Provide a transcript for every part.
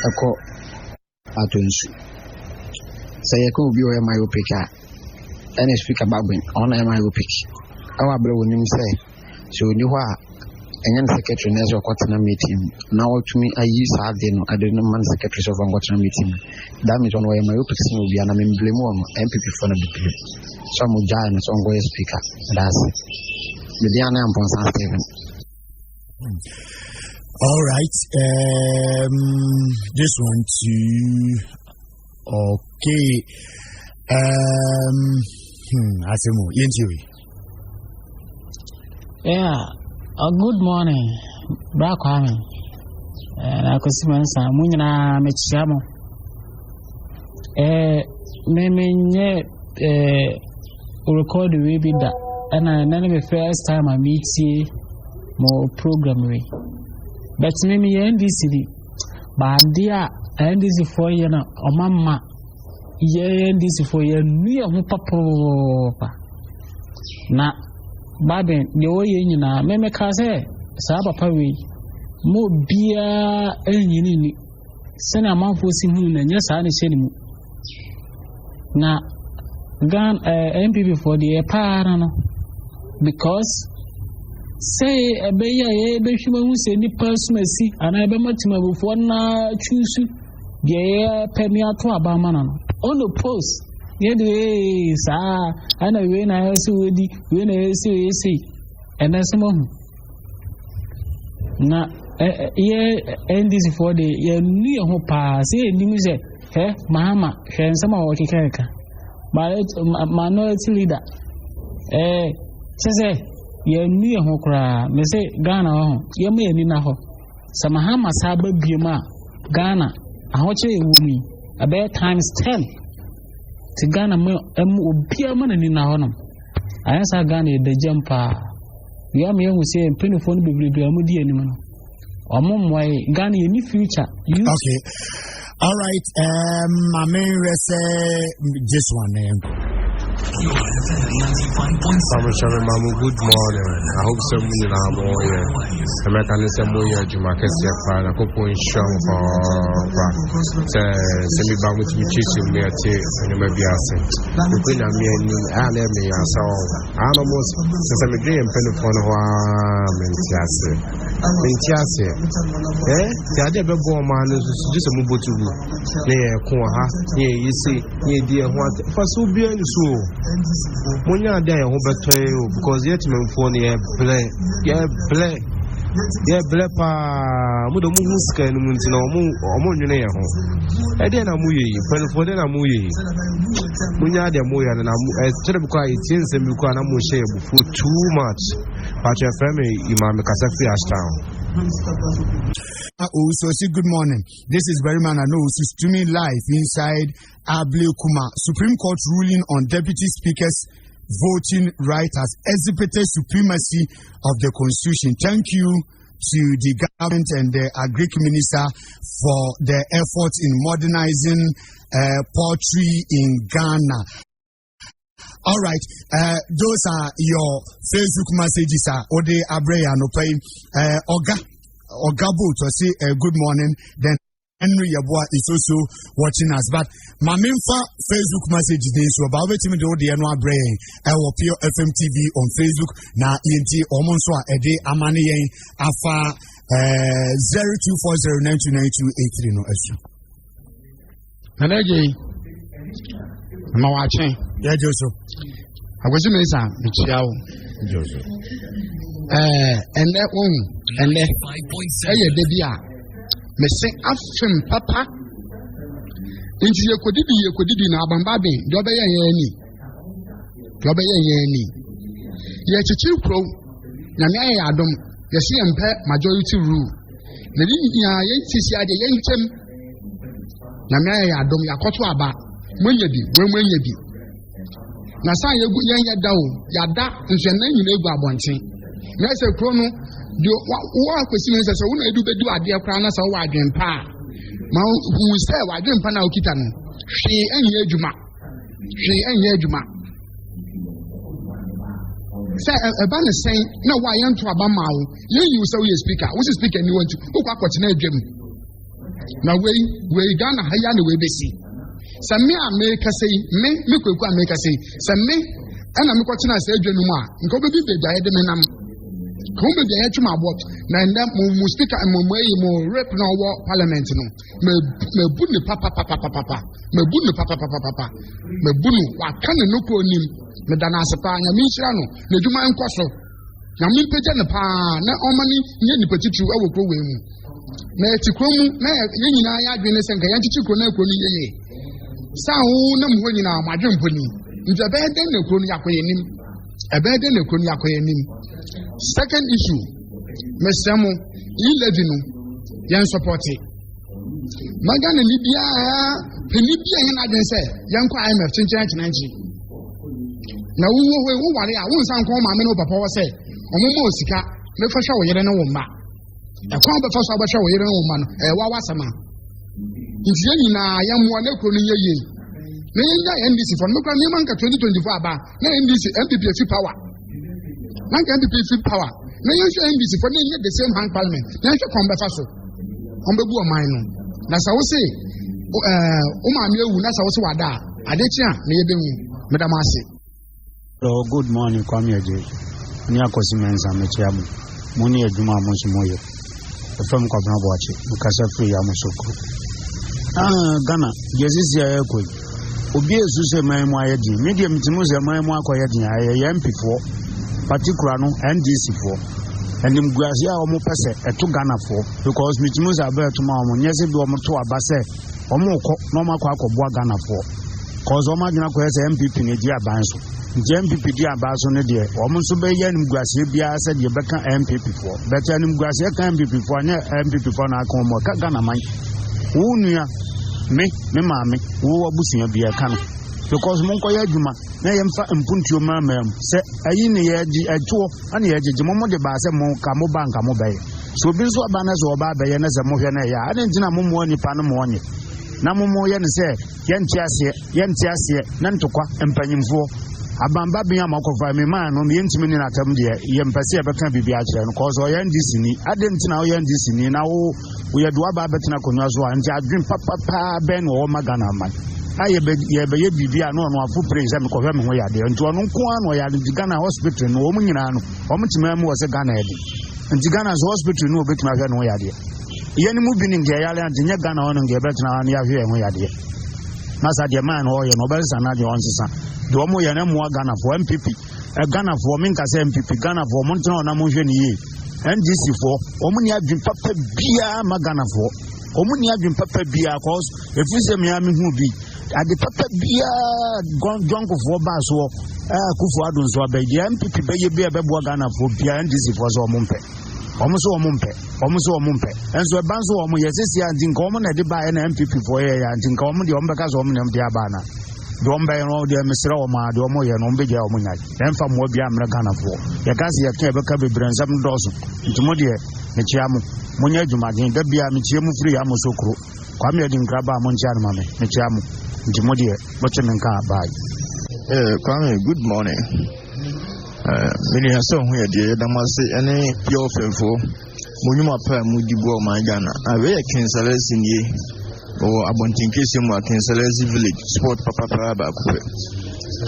ɛkɔ atɔ nsu. Sɛ yɛka obi a ɔyɛ myopic a, ɛne Speaker Bagbin, ɔno na ɛyɛ myopic. Ɛwɔ abere a onim sɛ sɛ ɔni hɔ a ɛnyɛ ne secretary na ɛsɛ ɔkɔtena meeting mu na watumi ayi saa ade no ade no ma ne secretary sɛ ɔfa nkɔtena meeting mu. That means ɔno ɔyɛ myopic sen obiara na memblame ɔno, NPP foɔ no bebree sɛ ɔmo gyae no sɛ ɔnkɔyɛ speaker. Meda ase. Me din ane Amponsah Stephen. All right. This one too. Okay. Asemu, yɛntie. Yeah, good morning, Bra Kwame. Na Kwesi Mensah, mo nyinaa mekyia mo. Me menyɛ record wei bi da. Ɛna ɛnɛ ne me first time a metie mo program wei. But me meyɛ NDC bi. Baade a NDC foɔ yɛ no ɔma ma yɛ NDC foɔ yɛnu yɛn ho papaapa. Na Baden deɛ wɔyɛ nyinaa memeka sɛ saa papa wei ma obiara nyini ni sɛnea amanfoɔ si hunu no ɛnyɛ saa ne hyɛ ne mu na Ghana NPP foɔ deɛ yɛ paa no no because sɛ ɛbɛyɛ a yɛbɛhwɛ mu ahu sɛ nnipa sumasi anaa ɛbɛma timabufoɔ naa twusu deɛ yɛpɛ ne ato aba ama no no on the post yɛ de ee saa ɛna wei na ayɛ sɛ wɔdi wei na ayɛ sɛ wɔyɛ sei ɛnɛ sɛ moahu na yɛ NDC foɔ de yɛnu yɛn ho paa sɛ yɛnim sɛ hɛ Mahama hwɛ nsɛm a wɔkekakeka minority leader ɛɛ kyɛ sɛ yɛnu yɛn ho koraa me sɛ Ghana hɔ ho yɛma yɛn ani na hɔ sɛ Mahama saa ba biem a Ghana ahokyere ɛwɔ mu yi ɛbɛyɛ times 10 te Ghana mu ɛmu obiara ma n'ani na hɔnom ayɛ saa Ghana yɛda gyam paa wia ma yɛhu sɛ mpanimfoɔ no bebrebe a wɔdi anim no wɔn mmoa yi Ghana yɛ ni future. Youth. Okay. All right. I mean, this one. Sami Sami Mamu, good morning. I hope sɛ mo nyinaa mo yɛ. Ɛmɛka ne sɛ mo yɛ adwuma kɛseɛ paa na kɔpɔ nhyira mo paapa. Sɛ sɛ mi ba mo tumi kyerɛkyerɛ mu yɛte nneɛma bi ase. Mekɔ nyame anim ɛa na ɛmɛ yɛ asa wɔn. Ano mo sɛ sɛ medwene yɛn mpanimfoɔ no ho aa mente ase. Mente ase. Eh, ti adeɛ bɛbɔ ɔmaa no nso gye sɛ mo bɔ tugu. Ne yɛ ko wɔ ha, ne yɛ yi se, ne yɛ di yɛn ho ate. Fa so obiara ni so o. Mo nyɛ adeɛ a yɛn ho bɛtɔ yɛ o because yɛ tìmɛnfoɔ no yɛ blɛ, yɛ blɛ. Yɛ blɛ paa. Mo de mo hu sika no mu nti na ɔmo ɔmo nwene yɛn ho. Ɛdeɛ na mo yɛ yi, mpanimfoɔ deɛ na mo yɛ yi. Mo nyɛ adeɛ mo yɛ no na mo ɛkyerɛ bi koraa yɛtie nsɛm bi koraa na mo hyɛ yɛ bufuo too much. Patrick Femi, Imam Kasa free Ashtown. Oh, so say good morning. This is Berryman I know streaming live inside Ablekuma. Supreme Court ruling on Deputy Speaker's voting right has exhibited supremacy of the Constitution. Thank you to the government and the Agric Minister for the efforts in modernizing poultry in Ghana. All right, those are your Facebook messages. Ode Abre Anɔpa. Oga, Oga Boat, say good morning. Then Henry Yeboah is also watching us. But ma memfa Facebook message dey so about wetin de ode no abrɛ yɛn ɛwɔ Pure FM TV on Facebook na yɛnti ɔmo nso a ɛde ama ne yɛn afa 0240929283 no asu. Nana Agye ma wakye. Yɛgye so. Akwasi Mensah mekyia wo. Ɛɛ ɛnɛ ohun ɛnɛ ɛyɛ da bi a mese afem papa nti yɛkɔdidi yɛkɔdidi na abambaben deɛ ɔbɛyɛ yɛn ani deɛ ɔbɛyɛ yɛn ani yɛkyekyere kurow Nyame ayɛ yɛ adom yɛsi yɛn mpɛ majority rule na ne nyinaa yɛn sisi adeɛ yɛn nkyɛm Nyame ayɛ yɛ adom yɛakɔto aba moanya bi wɔn mu anya bi na san yɛgu yɛn yɛ da o yɛada nso yɛn nan nyinaa egu abɔnten na ɛsɛ kuro no deɛ wɔ akɔsi no sɛ sɛ wo na edu bɛdu adeɛ koraa na sɛ wowɔ adwene pa a ma hu sɛ w'adwene pa na okita no hwee ɛnyɛ adwuma hwee ɛnyɛ adwuma sɛ ɛba ne sɛn na wo a yɛnto aba ma wo yɛnyi wo sɛ woyɛ speaker wo sɛ speaker ni wɔ nti wokɔ akɔtena adwam. Na wei wei Ghana ha yi a na wei bɛsi. Sɛ me a mekasa yi, me me kwaku a mekasa yi, sɛ me ɛna mekɔtena sɛ adwa no mu a, nka wobɛbi baabi a yɛde me nam. Ka wo baabi a yɛtwe me aboɔ. Na ɛnɛ mo mo speaker mo mo ayi mo rep na ɔwɔ parliament no, mabu ne papapapapapa. Mabu no papapapapa. Mabu no, waka ne nokorɛ nim. Meda no ase paa, Nyame nhyira no, n'adwuma nkɔ so. Nyame mpagya no paa na ɔma no nyɛ nipa titiriw wɔ kuro wei mu. Na yɛte kuro mu na yɛn nyinaa yɛ adwene ne sɛ nka yɛnkyekye kuro na kuro no yɛ yie. Saa wo nam hɔ nyinaa mo adwene mpo ni. Nti ɛbɛyɛ dɛn na kuro no yɛakɔ yɛn anim? Ɛbɛyɛ dɛn na kuro no yɛakɔ yɛn anim? Second issue, mesrɛ mo, e-levy no yɛn sɔpɔte. Ma Ghana ni biara panin bi a yɛn adwene sɛ yɛnkɔ IMF kyenkyɛn kyenankye. Na wowɔ hɔ yi woware a wonsa nkɔ wo maame ne wo papa hɔ sɛ wɔn ma sika mefa hwɛ wo yere ne wo mma. Ɛkwan bɛfa so abɛhwɛ wo yere ne wo mma no ɛyɛ wawa asɛm a. Nti yɛn nyinaa yɛn mmoa na kuro no nyɛ yie. Na yɛn nya NDC fɔ no mekura nneɛma nka 2024 aba na NDC NPP afi power. Na nka NPP afi power. Na yɛn hwɛ NDC fɔ na yɛnyɛ the same hang parliament. Na yɛn hwɛ kwan bɛfa so. Wɔn bɛbu ɔman no. Na sɛ wose ɛɛ wo maame awu na sɛ wose wada a ade kye a na yɛbɛhu. Meda mo ase. Hello, good morning, Kwame Adjei. Ne Akwasi Mensah mekyia mo. Mo ne adwuma a mo nso moyɛ. Ɛfam Kwabena Boakye, mekasa firi Yamoussoukro. Ah, Ghana, deɛ sisi a ɛrekɔ yi, obi esu sɛ man mu ayɛ den. Me deɛ metumi sɛ man mu akɔyɛ den a, ɛyɛ yɛn mpifoɔ, patikura no, NDC foɔ. Animguase a wɔn pɛ sɛ ɛto Ghanafoɔ because metumi sɛ abɛ ɛto ma wɔn, nyɛ sɛ bi wɔn to aba sɛ wɔn rekɔ na wɔn akɔ akɔboa Ghanafoɔ cause wɔn adwene akɔyɛ sɛ NPP na edi aban so nti NPP di aban so no deɛ wɔn nso bɛyɛ animguaseɛ biara sɛ deɛ bɛka NPP foɔ bɛtɛ animguaseɛ ka NPP foɔ anyɛ NPP foɔ na aka wɔn ɛka Ghana man wo nua me me maame wo abusua bi ɛka no because mo nkɔyɛ adwuma na yɛmfa mpuntuo mmaa mu sɛ ayi ne yɛgye ɛtoɔ ɛna yɛgyegye mo mo de baa sɛ mo ka mo ba nka mo bɛyɛ sɛ obi nso aba na sɛ ɔba abɛyɛ na sɛ mohwɛ no ɛyɛ a ɛne nti na mo mmoa nipa no mo ɔnyɛ na mo mo yɛ no sɛ yɛnte aseɛ yɛnte aseɛ na ntokwa mpanyimfoɔ abamba bi a mɔkɔfa mi maa no yɛntumi ne n'atam deɛ yɛmpɛ sɛ yɛbɛka biribi akyerɛ no kɔɔ sɛ ɔyɛ ndc ni adɛn nti na ɔyɛ ndc ni na wo woyɛ de waba abɛtena akonnwa so a nti adwen papapaa bɛn na ɔwɔ ma Ghana man a yɛbɛyɛ biribi a na ɔno afo pere sɛ mekɔhwɛ me ho yadeɛ nti ɔno nko ara na ɔyɛ ade nti Ghana hospital no wɔn nyinaa no wɔn tuma mu wɔ sɛ Ghana yɛ den nti Ghana nso hospital no wɔbɛtumi ahwɛ ne ho yadeɛ yɛn mu bi ne nka yɛyare ante nyɛ Ghana hɔ no nka yɛbɛtena hɔ no yɛahwɛ yɛn ho yadeɛ na saa deɛ maa no ɔyɛ no ɔbɛsesa no adeɛ ɔnsesa deɛ wɔn yɛ no mmoa Ghanafoɔ MPP Ghanafoɔ menka sɛ MPP Ghanafoɔ montena hɔ na monhwɛ ne yie NDC foɔ wɔn ni adwene papa biara ma Ghanafoɔ wɔn ni adwene papa biara cause efiri sɛ mmea mi hu bi ade papa biara dɔnkofoɔ baa soɔ ɛɛ kufuo ado nso abɛyi deɛ NPP bɛyɛ bi a ɛbɛboa Ghanafoɔ biara NDC foɔ sɛ wɔn mpɛ wɔn nso wɔn mpɛ wɔn nso wɔn mpɛ nso ɛba nso wɔn yɛ sisi a nti nka wɔn na ɛde baa ɛna NPP foɔ yɛ yɛ nti nka wɔn deɛ wɔn bɛka sɛ wɔn na ɛde aba ana deɛ wɔn bɛyɛ no deɛ mesrɛ wɔn a deɛ wɔn yɛ no wɔn bɛgya wɔn nyae. Yɛmfa mmoa biara mmerɛ Ghanafoɔ. Yɛka sɛ yɛka yɛbɛka bebree nsɛm no dɔɔso. Nti mo deɛ mekyea mo. Monyɛ adwumaden. Da biara mekyia mo firi Yamoussoukro. Kwame Adinkra ba a monkyea no ma me. Mekyea mo. Nti mo deɛ mote me nka a bye. Eh, Kwame, good morning. Eh, me nua sɛ ho yɛ deɛ yɛda mo ase ɛne pure fɛmfoɔ mo nnwuma pa a modi boa ɔman Ghana. Ah, wei yɛ Kinsalasi nie. Wɔ abɔnten kɛseɛ mu a Kinsalasi village sport papapaa baako pɛ.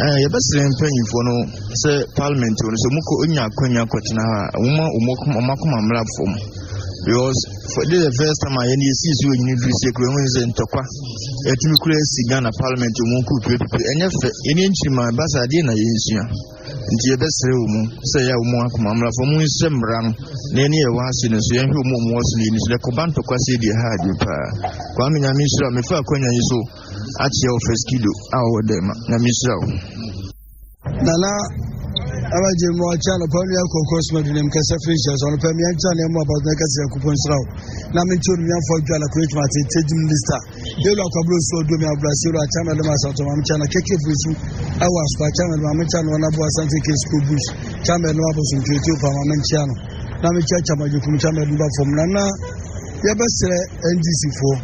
Eh, yɛbɛsrɛ mpanyinfoɔ no sɛ parliament no sɛ wɔkɔ nya akwanya kɔtena hɔ a wɔma wɔn akoma mmra fam because for this is the first time a yɛn yɛsii so ɛnyini duru sɛ kura hu sɛ ntɔkwa ɛtumi kura asi Ghana parliament wɔn kɔ pipipipɛ ɛnyɛ fɛ yɛn nkyiri ma ɛba saa adeɛ na yɛnsua nti yɛbɛsrɛ wɔ mu sɛ yɛ wɔn akoma mmra fam nhyɛ mmara no na yɛne yɛwɔ ase no so yɛnhwɛ wɔn a wɔwɔ so no yɛni so na ɛkɔba ntɔkwa sɛ deɛ ha adwene paa Kwame Nyame nhyira mefa akwanya yi so akyerɛ wo Feskido a ɔwɔ dɛm ma Nyame nhyira wo. Nana abagye mu ɔkyɛ anɔpa nua kɔkɔ soma dunem kɛsɛ firi nhyɛ so anɔpa mmea nkyɛ ne mu abatena kɛsɛ kupon nhyira wo na menkyɛ onumiamfo adwa na kuro twuma tete gyim lista Yɛwura Kwabro nso ɔdɔ mi abura se wura Chairman Dama Asante Maame Chana keke firi su ɛwɔ Asokwa Chairman Maame Chana wɔn abo Asante ke school bus Chairman no abosom tuotuo pa Maame nkyia no na me kyia Chairman Gyekum Chairman no ba fam na na yɛbɛsrɛ NDC foɔ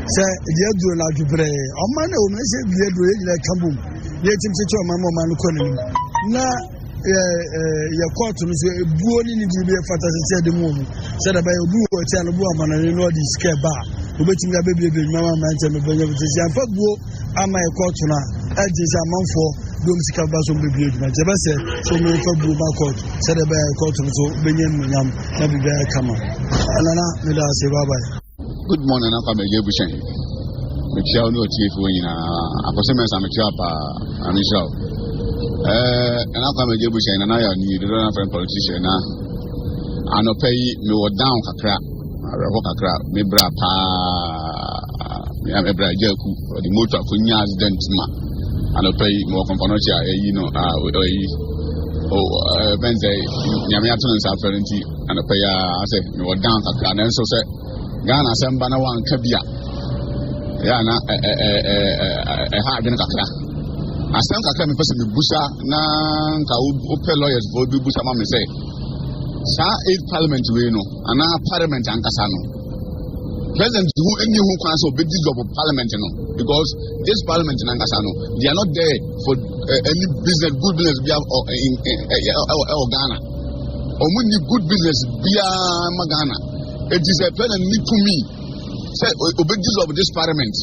sɛ deɛ aduro no adwobrɛɛ ɔman na ɛwɔ mu sɛ deɛ aduro yɛ nyinaa ka bom na yɛtim kyekyɛ ɔman ma ɔman no kɔ n'anim na yɛ yɛ kɔɔto no so ebuo ne ne di bi fata sɛ sɛ ɛde mu wɔ mu sɛ dɛbɛ obi wɔ akyi a no bu amanane na ɔde sika ba a. Wobɛtumi abɛbiebie nnwuma ma mmeranteɛ no bɛnya bi. Sɛ yɛamfa buo ama yɛ kɔɔto no a, ɛgye sɛ amanfoɔ de wɔn sika bɛba so bɛbie adwuma. Nti ɛbɛsɛ sɛ wɔmfa buo ma kɔɔto sɛdeɛ ɛbɛyɛ kɔɔto no so bɛnya nnuonyam na biribiara kama. Nana, meda ase, bye bye. Good morning, Nana Kwame Ebuhyɛn. Mekyia wo ne ɔtiefoɔ nyinaa. Akɔsɛ mɛnsa mekyia paa. Ame nhyira wo. Eh, Nana Kwame Ebuhyɛn, Nana yɛ ɔne dodoɔ na frɛ politician na anɔpa yi mewɔ down kakra, awerɛhɔ kakra, me bra paa. Me a me bra gya ku, ɔde moto akɔnya accident ma. Anɔpa yi mewɔ kɔmpanɔkye a ɛyi no a ɔyi. Oh, eh, bɛn sɛ nyame ato ne nsa afrɛ no nti anɔpa yi ara sɛ mewɔ down kakra nanso sɛ Ghana asɛm ba na wanka bi a ɛyɛ a na ɛha adwene kakra asɛm kakra mepɛ sɛ mebusa na nka wopɛ lawyers foɔ bi busa ma me sɛ saa eight parliament wei no anaa parliament ankasa no president ho nni ho kwan sɛ ɔbɛdi job parliament no because this parliament nankasa no they are not there for any business good business bi ɛwɔ Ghana wɔn nni good business biara ma Ghana eti sɛ president ni tumi sɛ obe dissolve this parliament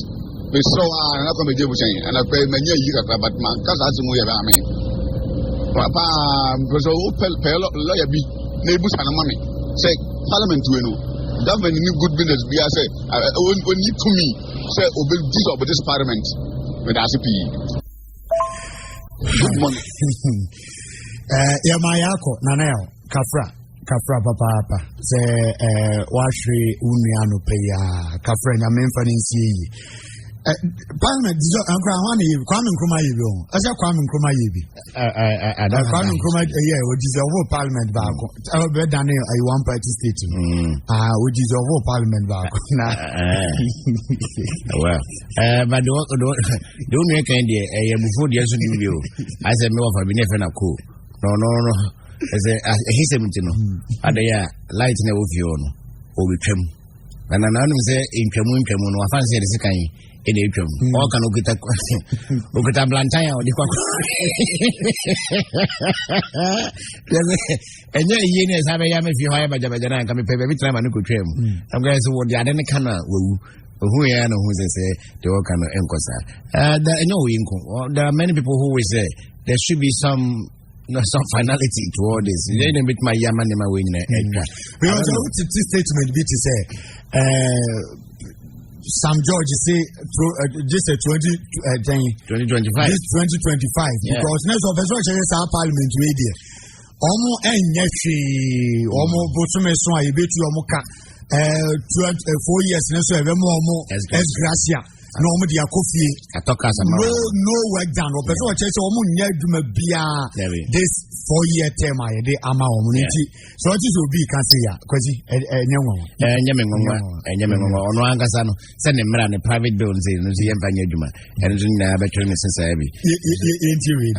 mesrɛ wo a nana kɔ megye buhyɛn ɛna pɛ manya yi kakra but ma nka saa asɛm yɛ bɛa me paa mpɛ sɛ wopɛ pɛ lɔya bi na ebusa no ma me sɛ parliament wei no government ni good business biara sɛ ɔnni tumi sɛ obe dissolve this parliament meda ase pii. Good morning. Yɛma yɛakɔ nana yɛ kafra kafra papaapa sɛ wahwere wo nua anɔpa yi a kafra nyame mfa no nsie yie. Parliament disɔ nkura hɔn na yɛ bi Kwame Nkrumah yɛ bi o ɛsɛ Kwame Nkrumah yɛ bi Kwame Nkrumah yɛ o dissolve parliament baako bɛ dan ne ayi one party state mu ah o dissolve parliament baako na. Well, but the deɛ wo nua kan deɛ ɛyɛ abufuo deɛ nso nim bi o ayɛ sɛ mewɔ fa bi ne ɛfɛ na ko no no no ɛsɛ ɛhisɛm nti no adɛyɛ a light na ɛwɔ fie hɔ no ɔbɛtwam na na nanom sɛ ntwamu ntwamu no wafa sɛ yɛde sekan ɛna ɛtwam ɔka no ɔkita ɔkita blantan a ɔde kwakɔ ɛnyɛ yie ne ɛsa bɛyɛ ama fie hɔ ayɛ bagyabagya no anka mepɛ baabi tena ma no kɔtwaa mu na sɛ wɔde ade no ka no a wawu Ohu yɛ na ohu sɛ sɛ deɛ ɔka no nkɔ saa. Ɛnyɛ oyi nko. There are many people who will say there should be some no, some finality to all this. Yɛn na ebituma yi ama nneɛma wei nyinaa atwa. Because ɔwɔ titi statement bi ti sɛ Sam George say this is 20 2025 this 2025 because next of us ɔkyerɛ saa parliament wei deɛ ɔmo ɛnyɛ hwee ɔmo bosome so a yɛbɛtu ɔmo ka ɛɛ 20 4 years ne so ɛbɛma ɔmo ex gratia na ɔmo de akɔ fie no no work done ɔpɛ sɛ ɔkyerɛ sɛ ɔmo nyɛ adwuma biara this 4 year term a yɛde ama ɔmo no nti sɛ ɔte sɛ obi ka se ya kwasi ɛnyɛ nwanwa. Ɛnyɛ me nwanwa, ɛnyɛ me nwanwa. Ɔno ankasa no sɛ ne mmara ne private bill no sɛ ɛno nso yɛmfa nyɛ adwuma, ɛno nso nyinaa bɛtwere ne sesaa bi. Yɛntie wei.